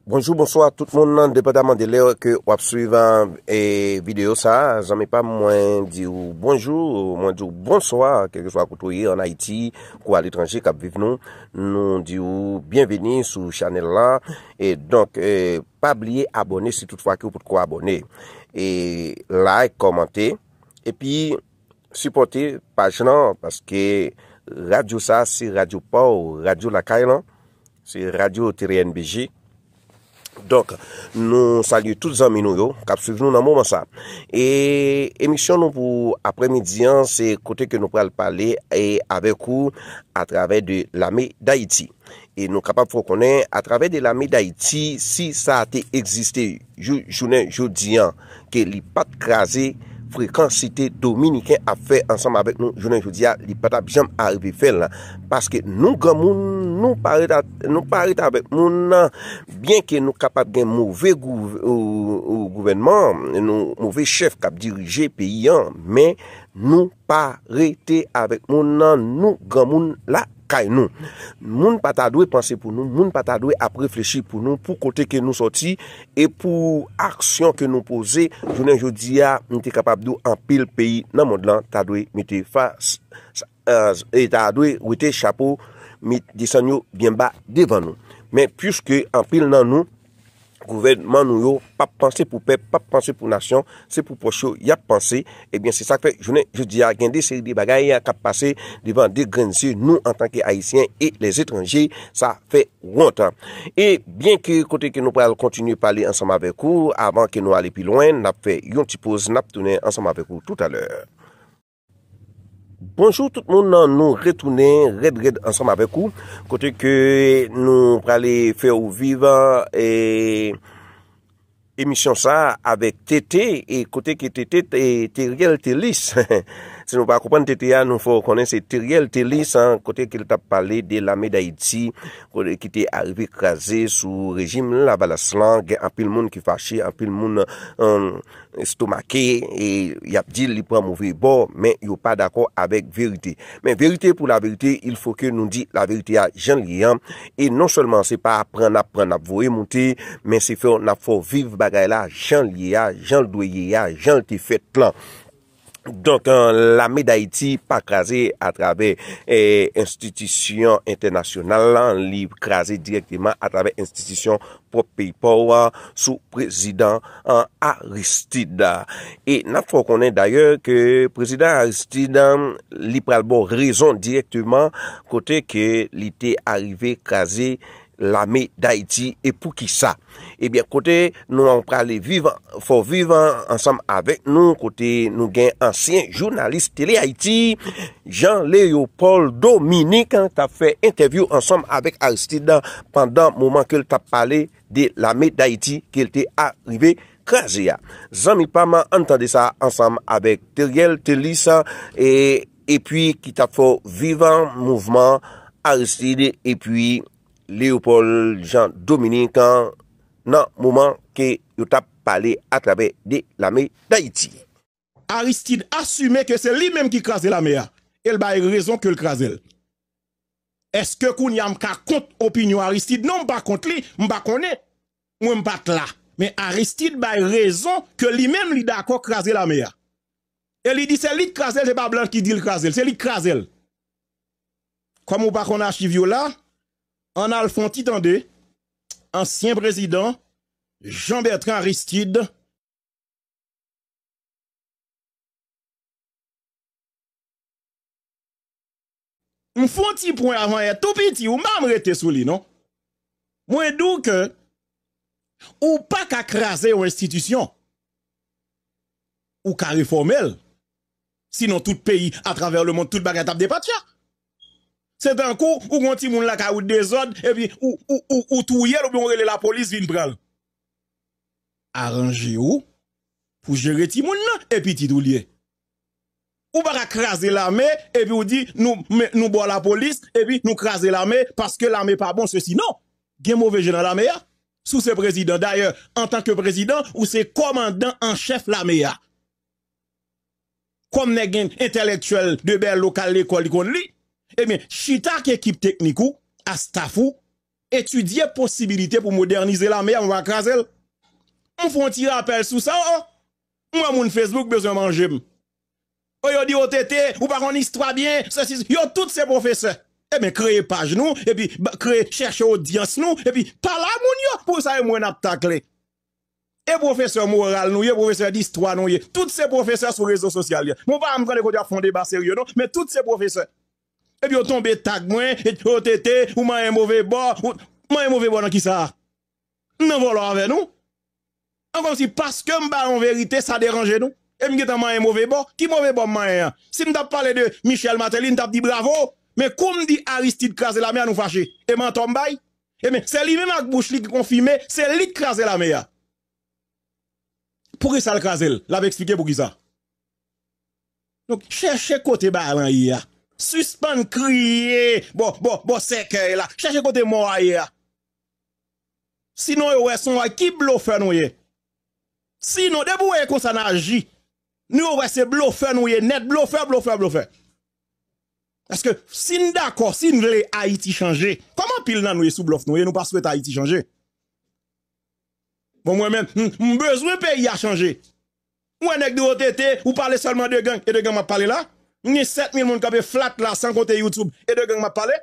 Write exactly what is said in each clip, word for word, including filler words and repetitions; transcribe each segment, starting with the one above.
Bonjou, bonswa tout moun, endepandaman de lè ke w ap swiv, e, videyo sa a. Zanmi pa m, mwen di w bonjou, mwen di w bonswa, kèlkeswa kote w ye, ann Ayiti, kou aletranje k ap viv nou, nou di w byenveni sou chanèl la. E donk, e, pa bliye abòne si toutfwa ke w potko abòne. E like, kòmante, epi sipòte paj lan, paske radyo sa a se radyo pa w, radyo lakay lan, se radyo T R N B G. Donk, nou salye tout zanmi nou yo k ap swiv nou nan moman sa. E emisyon nou pou aprèmidi an, se kote ke nou pral pale e avèk ou atravè de Lame Dayiti. E nou kapab fè w konnen, atravè de Lame Dayiti, si sa te egziste jou-, jounen jodi an, ke li pa t kraze, frekansite dominiken ap fè ansanm avèk nou jounen jodi a, li pa t ap janm arive fè l. Paske nou granmoun, nou pa ret a-, nou pa ret avèk moun, byenke nou kapab gen move gouv-, ou, ou gouvènman, nou move chèf k ap dirije peyi an, men nou pa rete avèk moun nan, nou granmoun lakay nou. Moun pa ta dwe panse pou nou, moun pa ta dwe ap reflechi pou nou, pou kote ke nou sòti, e pou aksyon ke nou poze. Jounen jodi a, m te kapab di w anpil peyi nan mond lan ta dwe mete fas, e ta dwe wete chapo, met desann yo byen ba devan nou. Men piske anpil nan nou, gouvènman nou yo p ap panse pou pèp, p ap panse pou nasyon, se pou pòch yo y ap panse. Ebyen, se sa k fè jounen jodi a, gen de seri de bagay k ap pase devan de grenn zye nou antanke Ayisyen e lèzetranje, sa fè wont. E byenke kote ke nou pral kontinye pale ansanm avèk ou, avan ke nou ale pi lwen, n ap fè yon ti poz, n ap tounen ansanm avèk ou toutalè. Bonjou tout moun, nou retounen rèd rèd ansanm avèk ou, kote ke nou prale fè ou viv, e, emisyon sa a avèk T T, e kote ke T T, e, Teriel Telis. Si nou pa konprann T T a, nou fè w konnen se Teriel Telis, an, kote ke l t ap pale de Lame Dayiti, kote ki te arive kraze sou rejim Lavalas lan. Gen anpil moun ki fache, anpil moun, e, estomake, e y ap di li pran move bò, men yo pa dakò avèk verite. Men verite pou laverite, il faut que nou di laverite a jan l ye an. E non sèlman se pa pran n ap pran, n ap voye moute, men se fè n ap fè w viv bagay la jan l ye a, jan l dwe ye a, jan l te fèt lan. Donk, e, Lame Dayiti pa kraze atravè, e, enstitisyon entènasyonal lan, li kraze dirèkteman atravè enstitisyon pwòp peyi pa w a sou prezidan, e, Aristide. E n ap fè w konnen dayè ke prezidan Aristide, e, li pral ba w rezon dirèkteman kote ke li te arive kraze Lame Dayiti e poukisa. Ebyen, kote nou prale viv, fè w viv ansanm avèk nou, kote nou gen ansyen jounalis Tele Ayiti, Jean Léopold Dominique, t ap fè entèvyou ansanm avèk Aristide pandan moman ke l t ap pale de Lame Dayiti ke l te arive kraze a. Zanmi pa m, ann tande sa ansanm avèk Teriel Telis, e, epi ki t ap fè w viv mouvman Aristide epi Léopold Jean Dominique nan moman ke yo t ap pale atravè de Lame Dayiti. Aristide asime ke se li menm ki kraze lame a, e l bay rezon ke l kraze l. Èske kounye a m ka kont opinyon Aristide? Non, m pa kont li, m pa konnen. Mwen, m pa t la. Men Aristide bay rezon ke li menm li dakò kraze lame a. E li di se li k kraze l, se pa blan ki di l kraze l, se li k kraze l. Kòm ou pa konn achiv yo la, ann al fè yon ti tande ansyen prezidan Jean Bertrand Aristide. M fè yon ti pwen avan yè tou piti, ou m pa m rete sou li, non. Mwen di w ke ou pa ka kraze yon enstitisyon. Ou ka refòme l. Sinon, tout peyi atravè lemonn, tout bagay t ap depatcha. Se tankou ou gon timoun lakay ou dezòd, epi ou, ou, ou, ou touye l, oubyen ou rele lapolis vin pran l. Aranje w pou jere timoun nan, e pitit ou l ye. Ou pa ka kraze lame, epi ou di, nou, men, nou ba w lapolis, epi nou kraze lame, paske lame pa bon, sesi. Non! Gen move je nan lame a. Si w se prezidan, dayè, antanke prezidan, ou se kòmandan an chèf lame a. Kòm nèg gen entèlektyèl de Bèlo k al lekòl, li konn li. Ebyen, chita ak ekip teknik ou, a staff ou, etidye posibilite pou modènize lame a, mwen pa kraze l. M fè yon ti rapèl sou sa, o. M wè moun Facebook bezwen manje m. O, yo di, O T T, ou pa konn istwa byen, sesi, yo tout se pwofesè. Ebyen, kreye paj nou, epi ba- kreye, chèche odyans nou, epi pale a moun yo. Pou sa, e mwen n ap takle. E pwofesè moral nou ye, pwofesè distwa nou ye. Tout se pwofesè sou rezo sosyal yo. Mwen pa janm tande kote y ap fè yon deba serye, non, men tout se pwofesè. Epi yo tonbe tag mwen, e O T T, ou manyen move bò, ou manyen move bò nan kisa? M nan vòlò avè nou? An kòmsi paske m ba yon verite, sa deranje nou? E m gentan manyen move bò? Ki move bò m manyen an? Si m t ap pale de Michel Martelly, m t ap di bravo. Men kou m di Aristide kraze lame a, nou fache. E mantò m bay? Ebyen, se li menm ak bouch li ki konfime, se li k kraze lame a. Poukisa l kraze l? L ap eksplike poukisa. Donk, chèche kote bagay lan ye a. Sispann kriye bò, bò, bò sèkèy la. Chèche kote mò a ye a. Sinon, yo wè se yon ki blofè nou ye. Sinon, depi w wè e konsa n aji, nou yo wè se blofè nou ye nèt, blofè, blofè, blofè. Paske si n dakò, si n vle Ayiti chanje, kòm anpil nan nou ye sou blòf nou ye, nou pa swete Ayiti chanje. Bon, mwen menm, m, m bezwen peyi a chanje. M wè nèg di O T T, ou pale sèlman de gang, e de gang m ap pale la. M gen sèt mil moun kanpe flat la, san konte YouTube, e de gang m ap pale.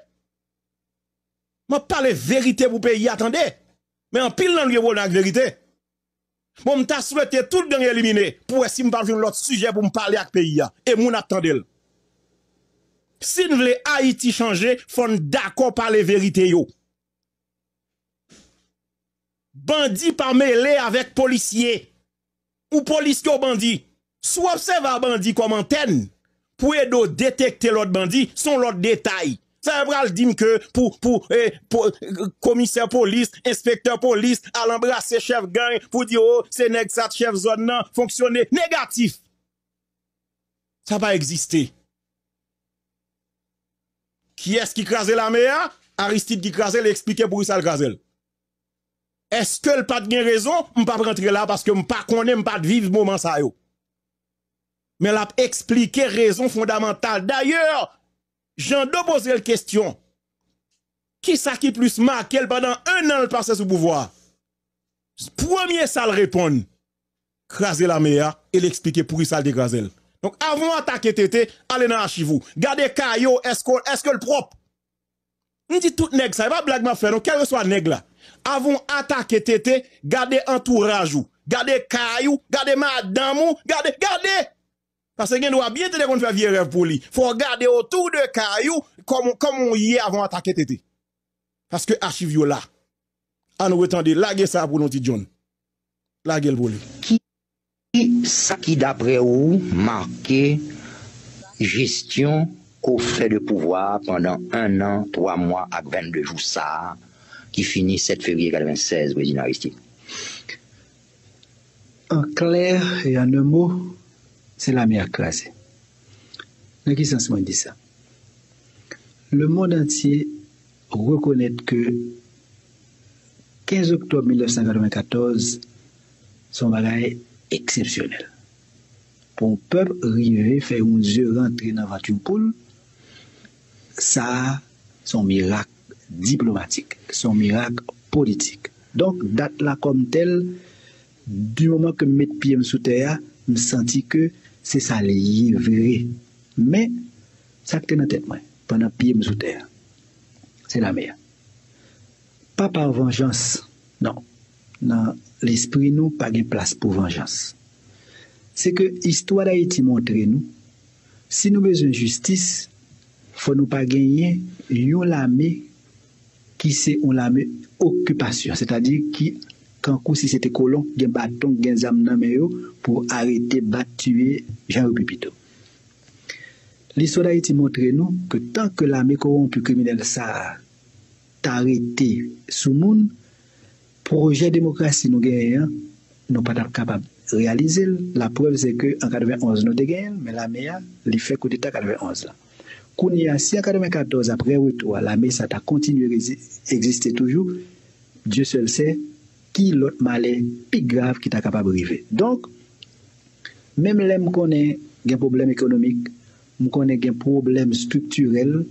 M ap pale verite pou peyi a tande. Men anpil nan nou gen pwoblèm ak verite. Bon, m ta swete tout gang elimine pou wè si m p ap jwenn lòt sijè pou m pale ak peyi a. E moun ap tande l. Si n vle Ayiti chanje, fò n dakò pale verite yo. Bandi pa mele avèk polisye. Ou polis ke w bandi. Si w ap sèvi a bandi kòm antèn pou ede w detekte lòt bandi, se yon lòt detay. Sa yo pral di m ke pou, pou, eh, pou, eh, komisè polis, enspektè polis, al anbrase chèf gang pou di, o, se nèg sa t chèf zòn nan, fonksyone negatif. Sa pa egziste. Kiyès ki kraze lame a? Aristide ki kraze l, eksplike poukisa l kraze l. Èske l pa t gen rezon? M p ap rantre la paske m pa konnen, m pa t viv moman sa yo. Men l ap eksplike rezon fondamantal. Dayè, Jando poze l kesyon, kisa ki plis make l pandan en an l pase sou pouvwa a? Premye sa l reponn, kraze lame a, e l eksplike poukisa l te kraze l. Donk, avan w atake T T, ale nan achiv ou. Gade kay ou, èske, èske l pwòp? M di tout nèg sa, e pa blag m ap fè non, kèlkeswa nèg la. Avan w atake T T, gade antouraj ou, gade kay ou, gade madanm ou, gade, gade! Paske gen dwa byen T T konn fè vye rèv pou li. Fò w gade otou de kay ou, kòman, kòman w ye avan w atake T T. Paske achiv yo la. Ann retande, lage sa pou nou, Ti John. Lage l pou li. Ki sa ki, daprè ou, make jesyon ke w fè de pouvwa a pandan en an, twa mwa ak vennde jou sa a, ki fini sèt fevriye katrevennsèz, Prezidan Aristide? An klè e an en mo, se lame a k kraze. Nan ki sans mwen di sa? Lemonn antye rekonèt ke kenz oktòb mil nèf san katrevennkatòz se yon bagay eksepsyonèl. Pou yon pèp rive fè yon zye rantre nan vant yon poul, sa a se yon mirak diplomatik, se yon mirak politik. Donk, dat la kòm tèl, di moman ke m met pye m sou tè a, m santi ke se sa l ye vre. Men, sa k te nan tèt mwen pandan pye m sou tè a, se lame a. Pa pa vanjans, non. Nan lespri nou, pa gen plas pou vanjans. Se ke istwa Dayiti montre nou, si nou bezwen jistis, fò nou pa genyen yon lame ki se yon lame okipasyon, sètadi ki, kankou si se te kolon, gen baton, gen zam nan men yo pou arete, bat, tiye, jan yo pi pito. Listwa Dayiti montre nou ke tan ke lame kowonpi kriminèl sa a ta rete sou moun, pwojè demokrasi nou genyen an, nou pa t ap kapab reyalize l. Laprèv se ke an katrevenonz nou te genyen l, men lame a, li fè koudeta katrevenonz la. Kounye a, si an katrevenkatòz, apre retou a, lame sa ta kontinye rezi- egziste toujou, Dieu seul sait ki lòt malè pi grav ki ta kapab rive. Donk, menm lè m konnen gen pwoblèm ekonomik, m konnen gen pwoblèm estriktirèl,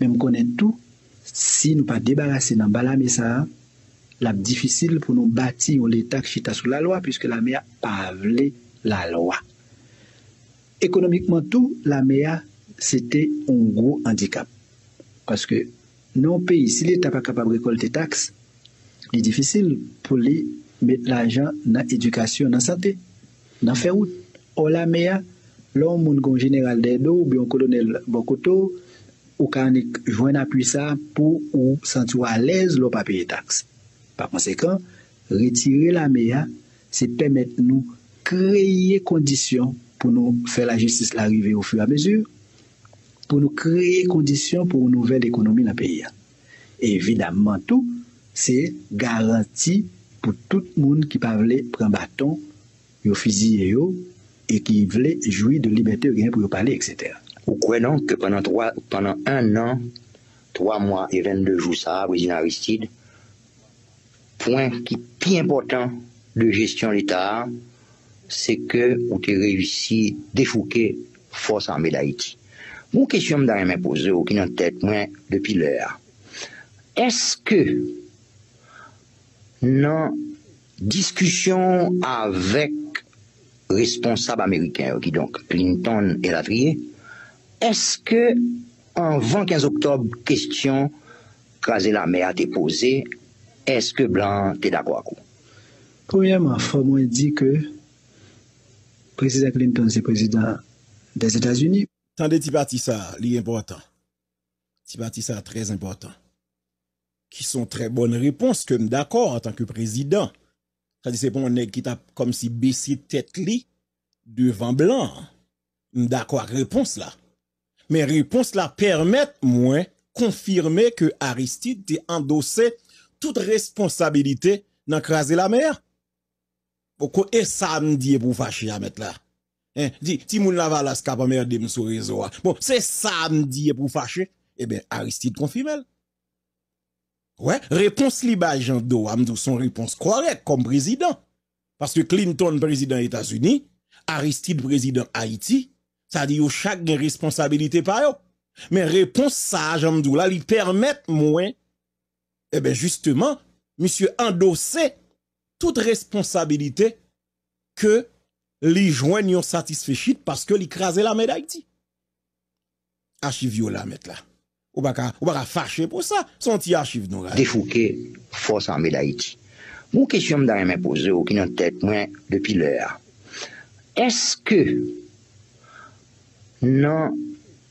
men m konnen tou Si nou pa debarase n anba lame sa a, l ap difisil pou nou bati yon Leta k chita sou lalwa, piske lame a pa vle lalwa. Ekonomikman tou, lame a se te yon gwo andikap. Paske nan yon peyi, si Leta pa kapab rekòlte taks, li difisil pou li met lajan nan edikasyon, nan sante, nan fè wout. Ò, lame a, lè yon moun gen yon jeneral dèyè do w oubyen yon kolonèl bò kote w, ou ka annik jwenn apui sa a pou ou santi w alèz lè w pa peye taks. Pa konsekan, retire lame a, se pèmèt nou kreye kondisyon pou nou fè lajistis la rive ofiramezi, pou nou kreye kondisyon pou yon nouvèl ekonomi nan peyi a. Evidamman tou, se garanti pou tout moun ki pa vle pran baton, yo fiziye yo, e ki vle jwi de libète yo genyen pou yo pale, et cetera. Ou kwè donk ke pandan twa, pandan en an, twa mwa e vennde jou sa a, Prezidan Aristide, pwen ki pi enpòtan de jesyon Leta a, se ke ou te reyisi defouke Fòs Ame Dayiti. Gon kesyon m ta renmen poze w ki nan tèt mwen depi lè a. Èske nan diskisyon avèk responsab ameriken yo, kidonk Clinton elatriye, èske anvan kenz oktòb, kesyon kraze lame a te poze, èske blan an te dakò ak ou? Premyèman, fò mwen di ke Prezidan Clinton se prezidan dèzetazini. Tande ti pati sa a, li enpòtan. Ti pati sa a trè enpòtan. Ki se yon trè bòn repons ke m dakò antanke prezidan. Sa di se pa yon nèg ki t ap kòmsi bese tèt li devan blan an. M dakò ak repons la. Men repons la pèmèt mwen konfime ke Aristide te andose tout responsabilite nan kraze lame a. Bon, ko-, e sa m di e pou fache a mèt la? Hein, di, timoun Lavalas k ap anmède m sou rezo a. Bon, se sa m di e pou fache? Ebyen, Aristide konfime l. Wè, repons li bay Jean Do a, m di w, se yon repons kòrèk kòm prezidan. Paske Clinton prezidan Etazini, Aristide prezidan Ayiti, sa di yo chak gen responsabilite pa yo. Men repons sa a, jan m di w la, li pèmèt mwen, ebyen, jisteman, misye andose tout responsabilite ke li jwenn yon satisfechit paske li kraze lame Dayiti. Achiv yo la, mèt la. Ou pa ka, ou pa ka fache pou sa. Se yon ti achiv nou rale. Defouke Fòs Ame Dayiti. Gon kesyon m ta renmen poze w ki nan tèt mwen depi lè a. Èske nan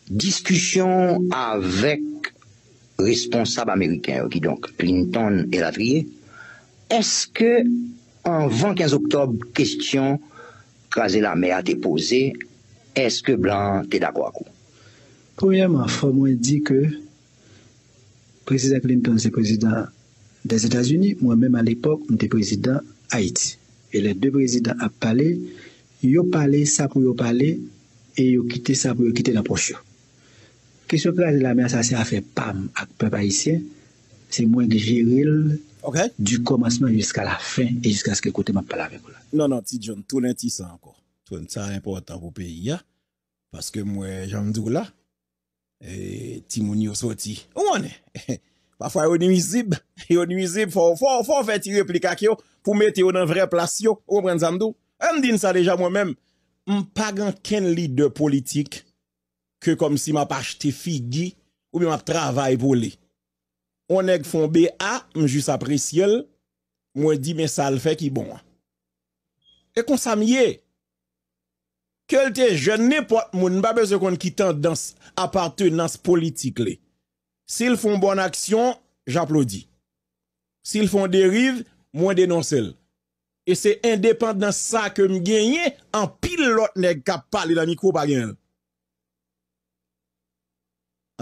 diskisyon avèk responsab ameriken yo, kidonk Clinton elatriye, èske anvan kenz oktòb, kesyon kraze lame a te poze, èske blan an te dakò ak ou? Premyèman, fò mwen di ke Prezidan Clinton se prezidan dèzetazini, mwen menm alepòk, m te prezidan Ayiti. E lè de prezidan ap pale, yo pale sa pou yo pale, e yo kite sa pou yo kite nan pòch yo. Kesyon kraze lame a, sa se afè pa m ak pèp ayisyen, se mwen ki jere l du kòmansman jiska la fen e jiskaske kote m ap pale avèk ou la. Non, non, Ti John, tounen ti sa ankò. Tounen, sa enpòtan pou peyi a, paske m wè, jan m di w la, e, timoun yo soti. Ou konnen, pafwa yo nwizib, yo nwizib, fò, fò, fò w fè ti replik ak yo pou mete yo nan vrè plas yo. Ou konprann sa m di w? E m di n sa deja mwen menm, m pa gen okenn lidè politik ke kòmsi m ap achte figi oubyen m ap travay pou li. Yon nèg fè yon B A, m jis apresye l, mwen di men sa l fè ki bon an. E konsa m ye. Ke l te jèn, nenpòt moun, m pa bezwen konn ki tandans, apartenans politik li. Si l fè yon bòn aksyon, j aplodi. Si l fè yon deriv, mwen denonse l. E se endepandans sa ke m genyen, anpil lòt nèg k ap pale nan mikwo pa genyen l.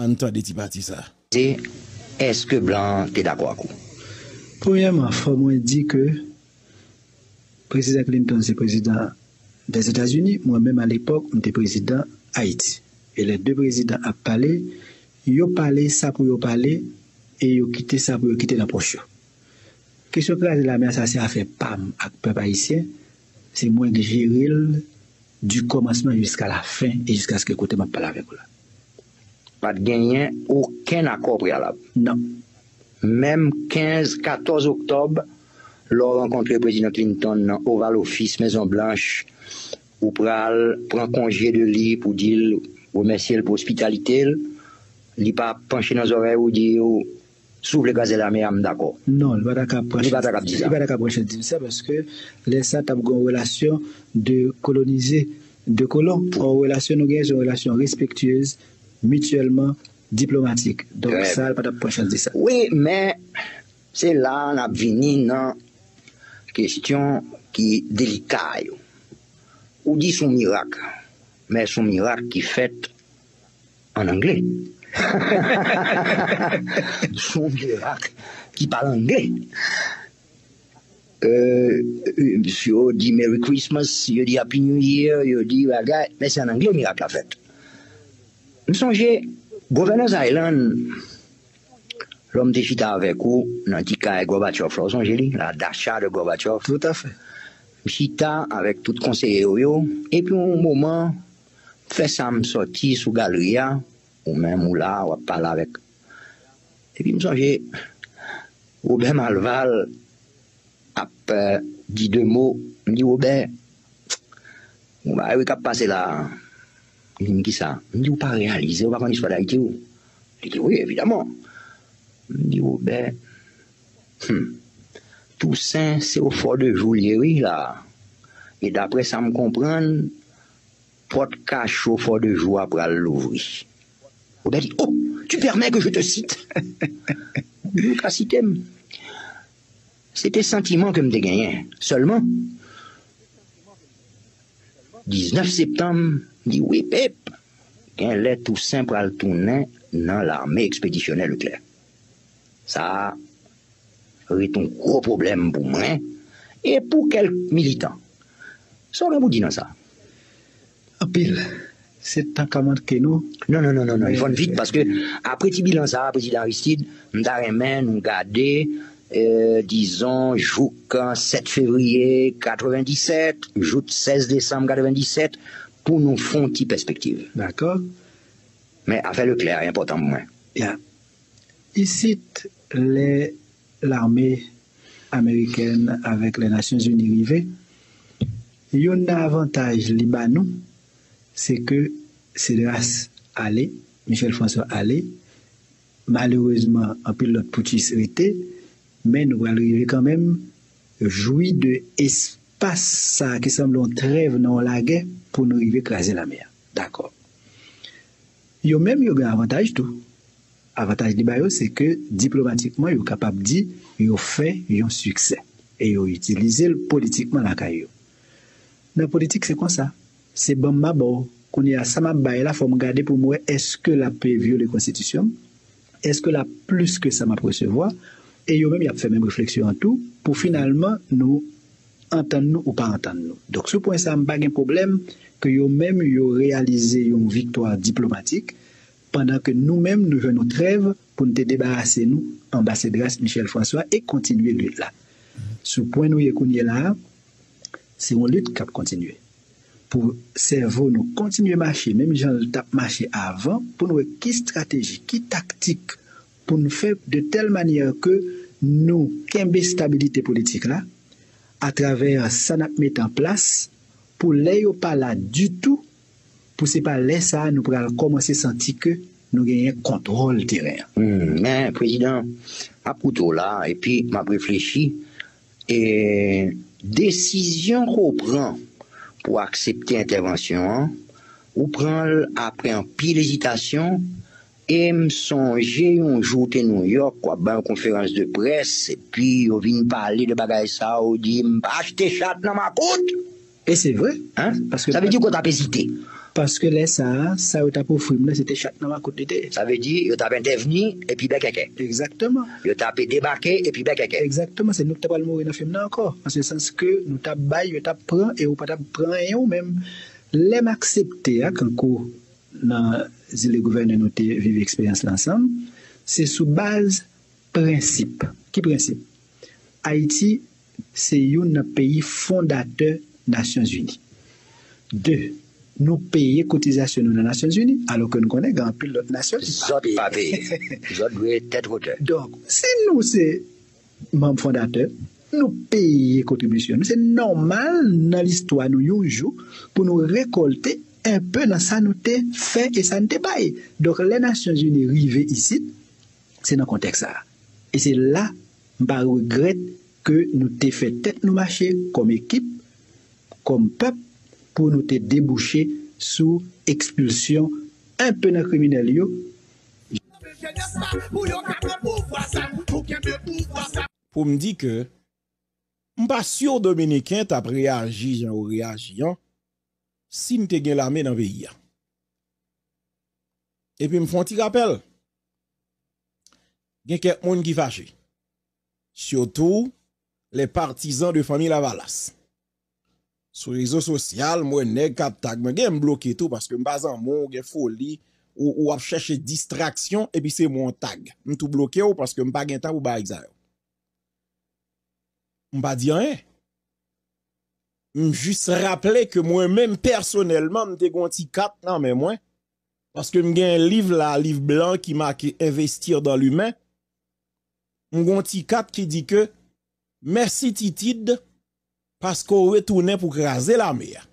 Ann tande ti pati sa. Se, èske blan an te dakò ak ou? Premyèman, fò mwen di ke Prezidan Clinton se prezidan dèzetazini, mwen menm alepòk, m te prezidan Ayiti. E lè de prezidan ap pale, yo pale sa pou yo pale, e yo kite sa pou yo kite nan pòch yo. Kesyon kraze lame a, sa se afè pa m ak pèp ayisyen, se mwen ki jere l du kòmansman jiska la fen e jiskaske kote m ap pale avèk ou la. Pa t genyen okenn okenn akò preyalab. Non. Menm kenz, katòz oktòb, lè w rankontre Prezidan Clinton nan Oval Office, Mezon Blanch, ou pral pran konje de li pou di l, remèsye l pou ospitalite l, li pa panche nan zòrèy ou di w, si w vle kraze lame a, m dakò. Non, li pa ta ka panche, li pa ta ka di sa. Li pa ta ka panche di sa, paske lè sa t ap gen yon relasyon de kolonize, de kolon. Yon relasyon nou gen, se yon relasyon respektyez, mityèlman diplomatik. Donk, sa, li pa t ap pran chans di sa. Wi, men se la n ap vini nan kesyon ki delika yo. Ou di se yon mirak, men se yon mirak ki fèt an angle. Se yon mirak ki pale angle. Euh, euh, yo di Merry Christmas, yo di Happy New Year, yo di bagay, men se an angle mirak la fèt. M sonje, Governors Island, lè m te chita avèk ou nan ti kay Gorbachev la, ou sonje li, la dacha de Gorbachev. Tout à fait. M chita avèk tout konseye yo, yo, epi yon moman, fè sa m sòti sou galri a, ou menm ou la, w ap pale avèk. Epi m sonje, Wobè Malval ap, euh, di de mo, m di, Wobè, yon bagay wi k ap pase la a. Li di m, kisa? M di, ou pa reyalize, ou pa konn istwa Dayiti ou? Li di, wi, evidaman. M di, Wobè, hmm, Tousen, se o fò de jou l ye, wi, la. E daprè sa m konprann, pòt kacho fò de jou a pral louvri. Wobè di, oh, tu permets que je te cite? Ou ka site m. Se te santiman ke m te genyen. Sèlman, diznèf septanm, m di, wi, pep, gen lè Tousen pral tounen nan lame ekspedisyonè Leklè. Sa a ret yon gwo pwoblèm pou mwen e pou kèk militan. Sa w gen pou di nan sa? Anpil. Se tan k ap manke nou. Non, non, non, non, non. Il faut vite, paske apre ti bilan sa a, Prezidan Aristide, m ta renmen nou gade, euh, dizon, jouk sèt fevriye katrevenndisèt, jouk sèz desanm katrevenndisèt, pou nou fè yon ti pèspektiv. Dakò. Men afè Leklè a enpòtan pou mwen. Ya. Isit, lè lame amerikèn avèk lè Nasyonzini rive, youn nan avantaj li ba nou, se ke Cédras ale, Michel François ale, malerezman, anpil lòt poutchis rete, men nou pral rive kanmenm jwi de espas sa a ki sanble yon trèv nan yon lagè pou nou rive kraze lame a. Dakò. Yo menm, yo gen avantaj tou. Avantaj li ba yo, se ke diplomatikman, yo kapab di yo fè yon siksè. E yo itilize l politikman lakay yo. Nan politik, se konsa. Se ban m, m a ba w. Kounye a, sa m ap bay la, fò m gade pou m wè èske l ap vyole konstitisyon m, èske l ap plis ke sa m ap resevwa. E yo menm, y ap fè menm refleksyon an tou, pou finalman nou antann nou ou pa antann nou. Donk, sou pwen sa a, m pa gen pwoblèm ke yo menm, yo reyalize yon viktwa diplomatik, pandan ke nou menm, nou jwenn yon trèv pou n te debarase nou anba Cédras Michel François e kontinye lit la. Sou pwen nou ye kounye la a, se yon lit k ap kontinye. Pou sèvo nou kontinye mache, menm jan l t ap mache avan, pou n wè ki estrateji, ki taktik pou n fè de tèl manyè ke nou kenbe estabilite politik la, atravè sa n ap mete an plas, pou lè yo pa la ditou, pou se pa lè sa a nou pral kòmanse santi ke nou genyen kontwòl teren an. Hmm, men, Prezidan, m ap koute w la, epi m ap reflechi, e desizyon ke w pran pou aksepte entèvansyon an, ou pran l apre anpil ezitasyon, e m sonje yon jou w te Nouyòk, w ap bay yon konferans de près, epi yo vin pale de bagay sa a, ou di, m pa achte chat nan makout! E se vre. Hein? Paske sa vle di ke w t ap ezite. Paske lè sa a, sa yo t ap ofri m nan, se te chat nan makout li te ye. Sa vle di, yo t ap entèvni epi bèkèkè. Egzakteman. Yo t ap debake epi bèkèkè. Egzakteman, se nou ki ta pral mouri nan fim nan ankò. An se sans ke nou t ap bay, yo t ap pran, e ou pa t ap pran anyen ou menm. Lè m aksepte a, kankou nan zile gouvènè nou te viv eksperyans la ansanm, se sou baz prensip. Ki prensip? Ayiti se youn nan peyi fondatè Nasyonzini. De, nou peye kotizasyon nou nan Nasyonzini, alò ke nou konnen gen anpil lòt nasyon ki pa peye. Zòt pa peye. Zòt dwe tèt wotè. Donk, si nou se manm fondatè, nou peye kontribisyon nou. Se nòmal nan listwa nou yon jou pou nou rekòlte enpe nan sa nou te fè e sa nou te bay. Donk, lè Nasyonzini rive isit, se nan kontèks sa a. E se la, m pa regrèt ke nou te fè tèt nou mache kòm ekip, kòm pèp, pou nou te debouche sou ekspilsyon enpe nan kriminèl yo. Pou m di ke m pa si Dominiken t ap reyaji jan yo reyaji an si n te gen lame nan peyi a. Epi m fè yon ti rapèl, gen kèk moun ki fache, sitou les partisans de Fanmi Lavalas. Sou rezo sosyal, m wè nèg k ap tag mwen, gen m bloke tou paske m pa zanmi w, ou gen foli, ou, ou ap chèche distraksyon epi se mwen w tag. M tou bloke w paske m pa gen tan pou bagay sa yo. M pa di anyen. M jis raple ke mwen menm pèsonèlman m te gen yon ti kat nan men mwen. Paske m gen liv la, liv blan ki make Investir dans l'humain. M gen yon ti kat ki di ke mèsi Titid paske w retounen pou kraze lame a.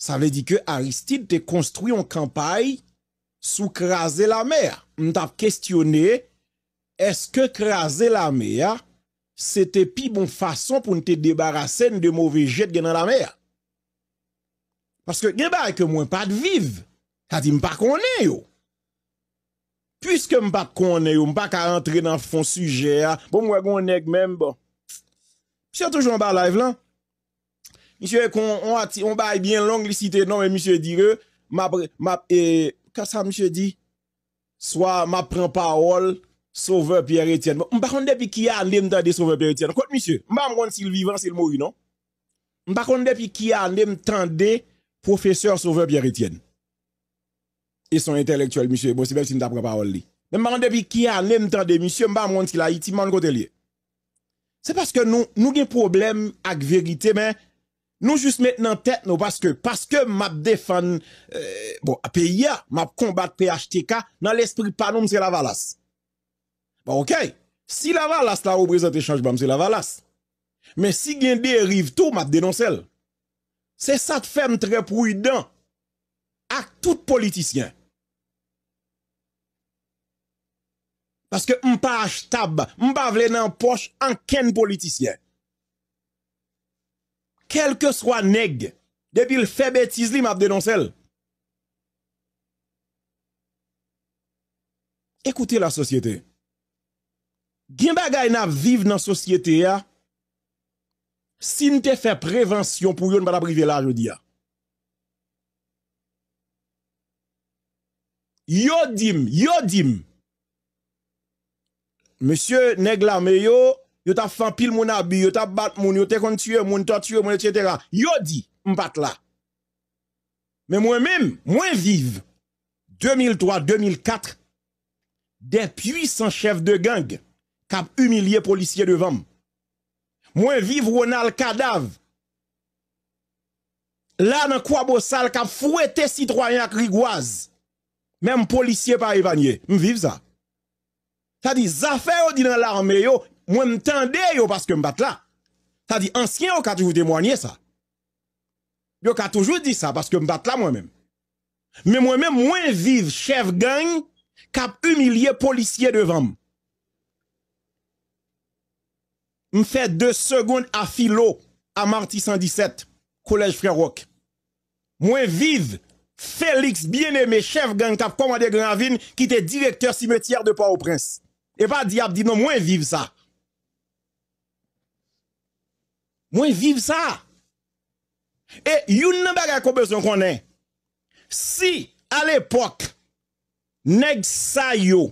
Sa vle di ke Aristide te konstwi yon kanpay sou kraze lame a. M t ap kestyone, èske kraze lame a se te pi bon fason pou n te debarase n de move je t gen nan lame a? Paske gen bagay ke mwen pa t viv, sa di m pa konnen yo. Piske m pa t konnen yo, m pa ka rantre nan fon sijè a. Bon, m wè gen yon nèg menm, bon. Misye toujou anba live lan. Misye kon on ati, on bagay byen long, li site non, men misye di ke m ap, m ap, e, ka sa misye di? Swa m ap pran pawòl Sovè Pierre Etienne. Bon, m pa konn depi ki ane m tande Sovè Pierre Etienne. Kot misye? M pa konn si l vivan, si l mouri, non. M pa konn depi ki ane m tande pwofesè Sovè Pierre Etienne. E se yon entèlektyèl misye ye, bon, se menm si m ta pran pawòl li. Men m pa konn depi ki ane m tande misye, m pa konn si l Ayiti, m pa konn kote l ye. Se paske nou, nou gen pwoblèm ak verite, men nou jis met nan tèt nou, paske, paske m ap defann, eh, bon, peyi a, m ap konbat P H T K, nan lespri pa nou, m se Lavalas. Bon, oke. Si Lavalas la reprezante chanjman, m se Lavalas. Men si gen deriv tou, m ap denonse l. Se sa k fè m trè pridan ak tout politisyen. Paske m pa achtab, m pa vle nan pòch ankenn politisyen. Kèlkeswa nèg, depi l fè betiz li, m ap denonse l. Écoutez la société. Gen bagay n ap viv nan sosyete a, si n te fè prevansyon pou yo, n pa t ap rive la jodi a. Yo di m, yo di m, mesye, nèg lame yo, yo t ap fè anpil moun abi, yo t ap bat moun, yo te konn tiye moun, tòtiye moun, etsetera. Yo di, m pa t la. Men mwen menm, mwen viv de mil twa, de mil kat, de pwisan chèf de gang k ap imilye polisye devan m. Mwen viv Ronald Kadav la nan Kwabosal k ap fwete sitwayen ak rigwaz. Menm polisye pa epanye. M viv sa. Sa di, zafè yo di nan lame yo, mwen m tande yo paske m pa t la. Sa di, ansyen yo ka toujou temwanye sa. Yo ka toujou di sa paske m pa t la mwen menm. Men mwen menm, mwen viv chèf gang k ap imilye polisye devan m. M fè de segonn a Filo, a Mati san disèt, Kolèj Frè Wòk. Mwen viv Félix Bien-Aimé, chèf gang k ap kòmande Gran Ravin, ki te direktè simetyè de Pòtoprens. E pa di y ap di non, mwen viv sa. Mwen viv sa. E youn nan bagay ke w bezwen konnen, si alepòk nèg sa yo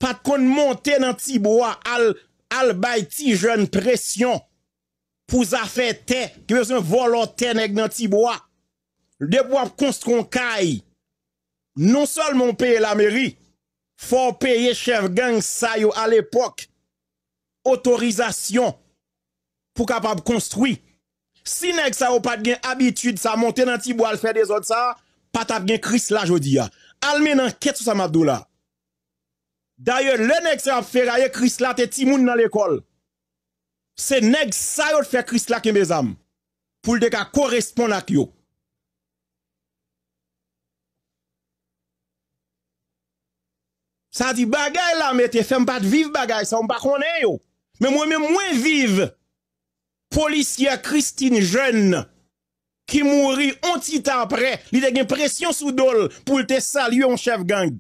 pa t konn monte nan Tibwa al, al bay ti jèn presyon pou zafè tè, ki bezwen vòlò tè nèg nan Tibwa, depi w ap konstwi yon kay, non sèlman w peye lameri, fò w peye chèf gang sa yo alepòk otorizasyon pou kapab konstwi. Si nèg sa yo pa t gen abitid sa, monte nan ti bwa al fè dezòd sa, pa t ap gen Krisla jodi a. Al mennen ankèt sou sa m ap di w la. Dayè, lè nèg sa yo ap feraye, Krisla te timoun nan lekòl. Se nèg sa yo t fè Krisla kenbe zam pou l te ka koresponn ak yo. Sa di bagay lame te fè, m pa t viv bagay sa yo, m pa konnen yo. Men mwen menm, mwen viv polisyè Christine Jeune ki mouri on ti tan aprè, li te gen presyon sou do l pou l te salye yon chèf gang.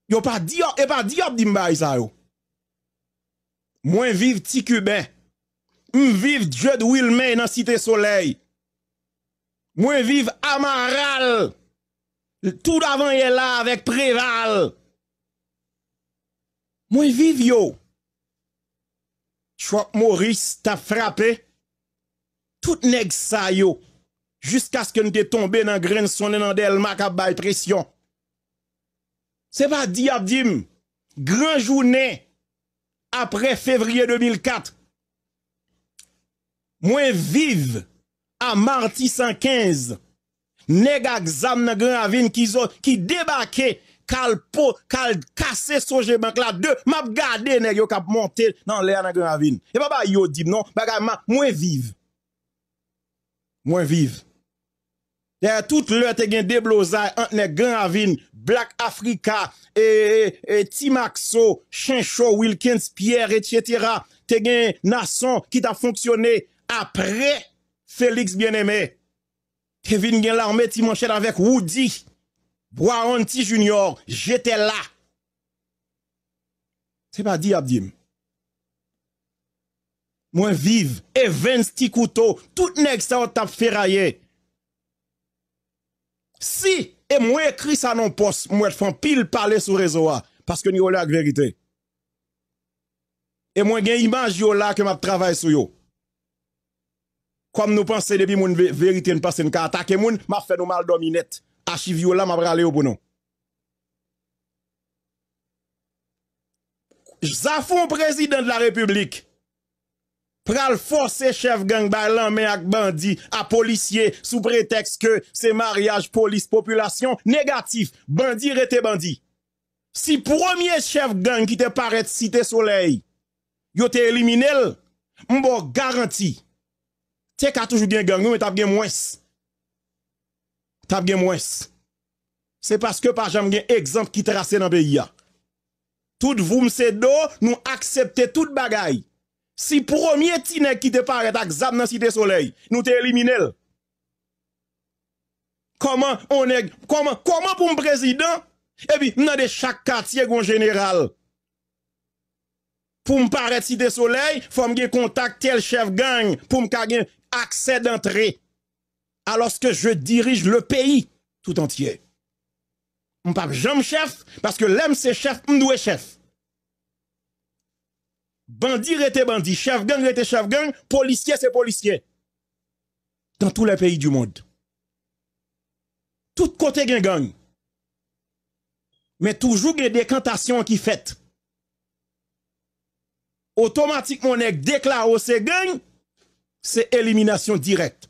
Yo pa di, e pa di y ap di m bagay sa yo. Mwen viv Ti Kiben. M viv Jude Wilmay nan Site Solèy. Mwen viv Amaral, tout avanyè la avèk Preval. Mwen viv yo. Chuck Maurice t ap frape. Tout nèg sa yo, jiskaske n te tonbe nan grenn sonnen nan Dèlma k ap bay presyon. Se pa di y ap di m, gran jounen aprè fevriye de mil kat, mwen viv a Matisan kenz, nèg ak zam nan Gran Ravin ki zo-, ki debake, k al po-, k al kase Sogebank la de, m ap gade nèg yo k ap monte nan lè a nan Gran Ravin. E pa bagay yo di m non, bagay ma-, mwen viv. Mwen viv. Dayè, tout lè te gen deblozay ant nèg Gran Ravin, Black Africa, e, e, e, Ti Maxo, Chencho, Wilkens Pierre, etsetera. Te gen Nason ki t ap fonksyone aprè Félix Bien-Aimé. Te vin gen Lame Ti Manchèt avèk Roody, Bwaonn Ti Junior, j'étais là. Se pa di y ap di m. Mwen viv, Evens Ti Kouto, tout nèg sa yo t ap feraye. Si, e mwen ekri sa nan pòs, mwen fè anpil pale sou rezo a, paske n rele ak verite. E mwen gen imaj yo la ke m ap travay sou yo. Kòm nou panse depi moun ve-, verite n panse n ka atake moun, m ap fè nou mal dòmi nèt. Achiv yo la, m ap rale yo pou nou. Zafon prezidan de la repiblik pral fòse chèf gang bay lanmen ak bandi a polisye sou pretèks ke se maryaj polis popilasyon, negatif, bandi rete bandi. Si premye chèf gang ki te parèt Site Solèy, yo te elimine l, m ba w garanti, te ka toujou gen gang, wi, men t ap gen mwens. T ap gen mwens. Se paske pa janm gen egzanp ki trase nan peyi a. Tout voum se do, nou aksepte tout bagay. Si premye ti nèg ki te parèt ak zam nan Site Solèy, nou te elimine l. Kòman on nèg, kòman, kòman pou m prezidan, epi m tande chak katye gon jeneral. Pou m parèt Site Solèy, fò m gen kontak tèl chèf gang pou m ka gen aksè dantre. Alòske je dirije le peyi tout antye. M p ap janm chèf, paske lè m se chèf, m dwe chèf. Bandi rete bandi, chèf gang rete chèf gang, polisye se polisye. Dans tous les pays du monde. Tout kote gen gang. Men toujou gen dekantasyon ki fèt. Otomatikman, nèg deklare w se gang, se eliminasyon dirèk.